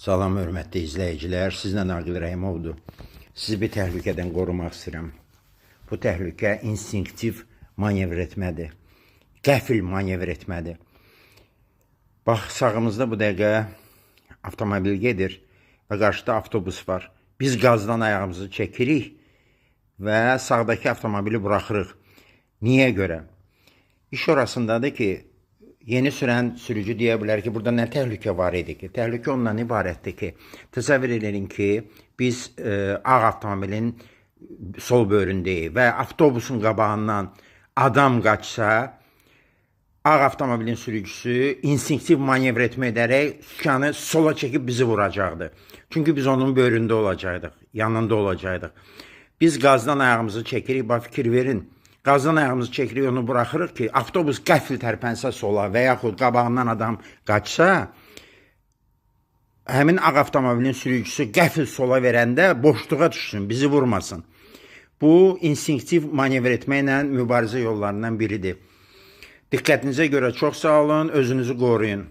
Salam hörmətli izləyicilər, sizlə Aqil Rəhimovdur. Sizi bir təhlükədən qorumaq istəyirəm. Bu təhlükə instinktiv manevr etmədir. Qəfil manevr etmədir. Bax, sağımızda bu dəqiqə avtomobil gedir və qarşıda avtobus var. Biz qazdan ayağımızı çəkirik və sağdakı avtomobili buraxırıq. Niyə görə? İş orasındadır ki, yeni sürən sürücü deyə bilər ki, burada nə təhlükə var idi ki? Təhlükə ondan ibarətdir ki, təsəvvür edin ki, biz ağ avtomobilin sol böyründəyik və avtobusun qabağından adam qaçsa, ağ avtomobilin sürücüsü instinktiv manevr etmə edərək sükanı sola çəkib bizi vuracaqdı. Çünki biz onun böyründə olacaqdıq, yanında olacaqdıq. Biz qazdan ayağımızı çəkirik, bax fikir verin. Qazdan ayağımızı çəkirik, onu buraxırıq ki, avtobus qəfil tərpənsə sola və yaxud qabağından adam qaçsa, həmin ağ avtomobilin sürücüsü qəfil sola verəndə boşluğa düşsün, bizi vurmasın. Bu instinktiv manevr etməklə mübarizə yollarından biridir. Diqqətinizə görə çox sağ olun, özünüzü qoruyun.